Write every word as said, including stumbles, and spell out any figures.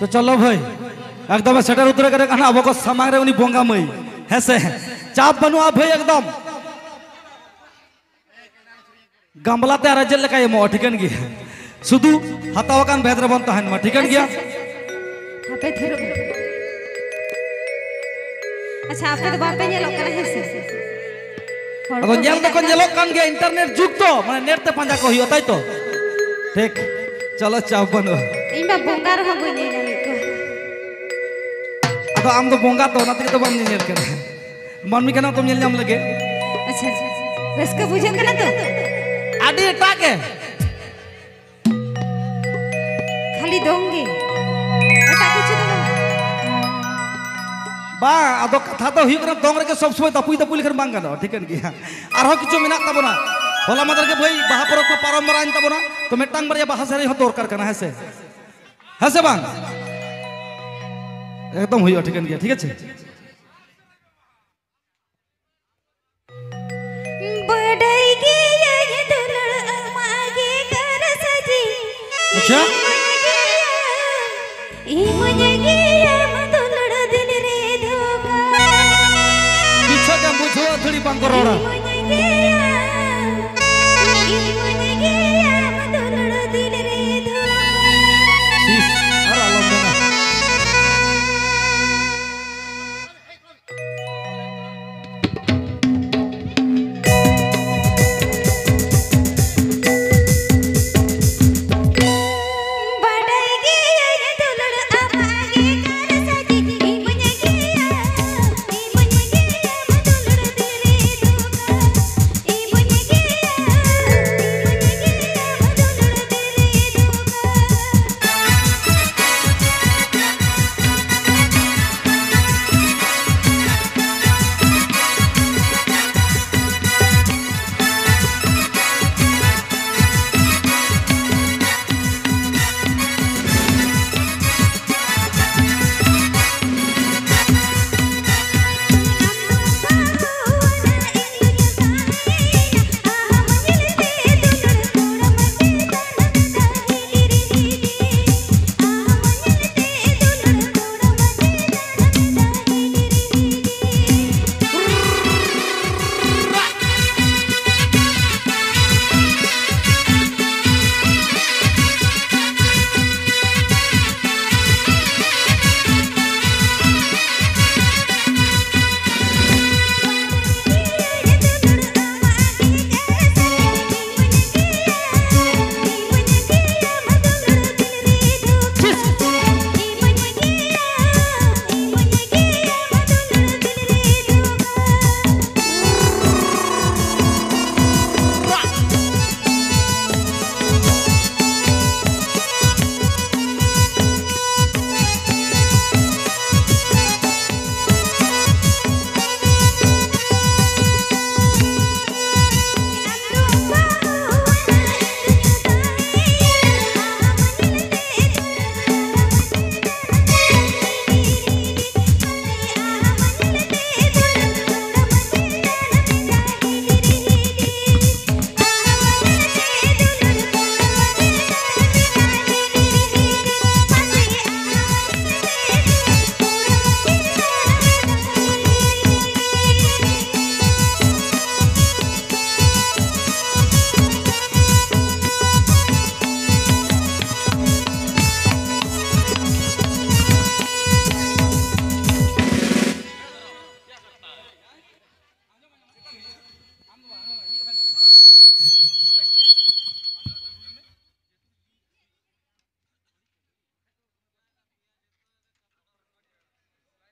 ᱛᱚ ᱪᱚᱞᱚ ᱵᱷᱟᱹᱭ, ᱮᱠᱫᱚᱢ ᱮ ᱥᱮᱴᱮᱨ ᱩᱛᱟᱹᱨ ᱟᱠᱟᱱᱟ ᱟᱵᱚ ᱠᱚ ᱥᱟᱢᱟᱝ ᱨᱮ ᱩᱱᱤ ᱵᱚᱸᱜᱟ ᱢᱟᱹᱭ᱾ ᱦᱮᱸ ᱥᱮ? ᱪᱟᱯ ᱵᱟᱹᱱᱩᱜᱼᱟ ᱵᱷᱟᱹᱭ, ᱮᱠᱫᱚᱢ ᱜᱟᱢᱞᱟ ᱛᱮ ᱟᱨᱮᱡᱮᱫ ᱞᱮᱠᱟᱭ ᱮᱢᱚᱜᱼᱟ, ᱴᱷᱤᱠᱟᱹᱱ ᱜᱮᱭᱟ᱾ ᱥᱩᱫᱷᱩ ᱦᱟᱛᱟᱣ ᱟᱠᱟᱱ ᱵᱷᱮᱫ ᱨᱮᱵᱚᱱ ᱛᱟᱦᱮᱱ ᱢᱟ, ᱴᱷᱤᱠᱟᱹᱱ ᱜᱮᱭᱟ᱾ ᱟᱪᱪᱷᱟ, ᱟᱪᱪᱷᱟ᱾ ᱟᱯᱮ ᱫᱷᱟᱹᱨᱩᱵ᱾ ᱟᱪᱪᱷᱟ, ᱟᱯᱮ ᱫᱚ ᱵᱟᱯᱮ ᱧᱮᱞᱚᱜ ᱠᱟᱱᱟ, ᱦᱮᱸ ᱥᱮ? ᱦᱚᱲ ᱟᱫᱚ ᱠᱚ ᱧᱮᱞ ᱫᱚᱠᱚ ᱵᱮᱸᱜᱮᱫ ᱧᱮᱞᱚᱜ ᱠᱟᱱ ᱜᱮᱭᱟ, ᱤᱱᱴᱟᱨᱱᱮᱴ ᱡᱩᱜᱽ ᱛᱚ, ᱢᱟᱱᱮ ᱱᱮᱴ ᱛᱮ ᱯᱟᱸᱡᱟ ᱠᱚ ᱦᱩᱭᱩᱜᱼᱟ, ᱛᱟᱭ ᱛᱚ? ᱴᱷᱤᱠ᱾ ᱪᱚᱞᱚ, ᱪᱟᱯ ᱵᱟᱹᱱᱩᱜᱼᱟ᱾ ᱤᱧ ᱢᱟ ᱵᱚᱸᱜᱟ ᱨᱮᱦᱚᱸ ᱵᱟᱹᱧ ᱧᱮᱧᱟᱢᱮᱫ ᱠᱚᱣᱟ᱾ ᱟᱫᱚ ᱟᱢ ᱫᱚ ᱵᱚᱸᱜᱟ ᱛᱚ, ᱚᱱᱟ ᱛᱮᱜᱮ ᱛᱚ ᱵᱟᱢ ᱧᱮᱧᱮᱞ ᱠᱟᱱᱟ᱾ ᱢᱟᱹᱱᱢᱤ ᱠᱟᱱᱟᱢ ᱛᱚᱢ ᱧᱮᱞ ᱧᱟᱢ ᱞᱮᱜᱮ᱾ ᱟᱪᱪᱷᱟ, ᱨᱟᱹᱥᱠᱟᱹ ᱵᱩᱡᱷᱟᱹᱜ ᱠᱟᱱᱟ ᱛᱚ? ᱟᱹᱰᱤ ᱮᱴᱟᱜ ᱜᱮ᱾ ᱠᱷᱟᱹᱞᱤ ᱫᱚᱝ ᱜᱮ, ᱮᱴᱟᱜ ᱠᱤᱪᱷᱩ ᱫᱚ ᱵᱟᱝ? ᱵᱟᱝ, ᱟᱫᱚ ᱠᱟᱛᱷᱟ ᱫᱚ ᱦᱩᱭᱩᱜ ᱠᱟᱱᱟ, ᱫᱚᱝ ᱨᱮᱜᱮ ᱥᱚᱵ ᱥᱚᱢᱚᱭ ᱫᱟᱯᱩᱭ ᱫᱟᱯᱩᱭ ᱞᱮᱠᱷᱟᱱ ᱵᱟᱝ ᱜᱟᱱᱚᱜᱼᱟ, ᱴᱷᱤᱠᱟᱹᱱ ᱜᱮᱭᱟ᱾ ᱟᱨᱦᱚᱸ ᱠᱤᱪᱷᱩ ᱢᱮᱱᱟᱜ ᱛᱟᱵᱚᱱᱟ᱾ ᱦᱚᱞᱟ ᱢᱟᱫᱷᱮᱨ ᱜᱮ ᱵᱷᱟᱹᱭ ᱵᱟᱦᱟ ᱯᱚᱨᱚᱵᱽ ᱠᱚ ᱯᱟᱨᱚᱢ ᱵᱟᱲᱟᱭᱮᱱ ᱛᱟᱵᱚᱱᱟ, ᱛᱚ ᱢᱤᱫᱴᱟᱝ ᱵᱟᱨᱭᱟ ᱵᱟᱦᱟ ᱥᱮᱨᱮᱧ ᱦᱚᱸ ᱫᱚᱨᱠᱟᱨ ᱠᱟᱱᱟ, ᱦᱮᱸ ᱥᱮ? ᱦᱮᱸ ᱥᱮ ᱵᱟᱝ? ᱮᱠᱫᱚᱢ ᱦᱩᱭᱩᱜᱼᱟ, ᱴᱷᱤᱠᱟᱹᱱ ᱜᱮᱭᱟ, ᱴᱷᱤᱠ ᱟᱪᱷᱮ? ᱵᱟᱰᱟᱭ ᱜᱮᱭᱟᱹᱧ ᱫᱩᱞᱟᱹᱲ ᱟᱢᱟᱜ ᱜᱮ ᱠᱟᱨᱥᱟᱡᱤ᱾ ᱟᱪᱪᱷᱟ᱾ ᱤᱢᱟᱹᱧ ᱜᱮᱭᱟᱢ ᱫᱩᱞᱟᱹᱲ ᱫᱤᱱ ᱨᱮ ᱫᱷᱳᱠᱟ᱾ ᱵᱩᱡᱷᱟᱹᱣ ᱜᱮᱢ ᱵᱩᱡᱷᱟᱹᱣᱟ, ᱟᱹᱛᱷᱟᱹᱲᱤ ᱵᱟᱝ ᱠᱚ ᱨᱚᱲᱟ᱾ ᱤᱢᱟᱹᱧ ᱜᱮ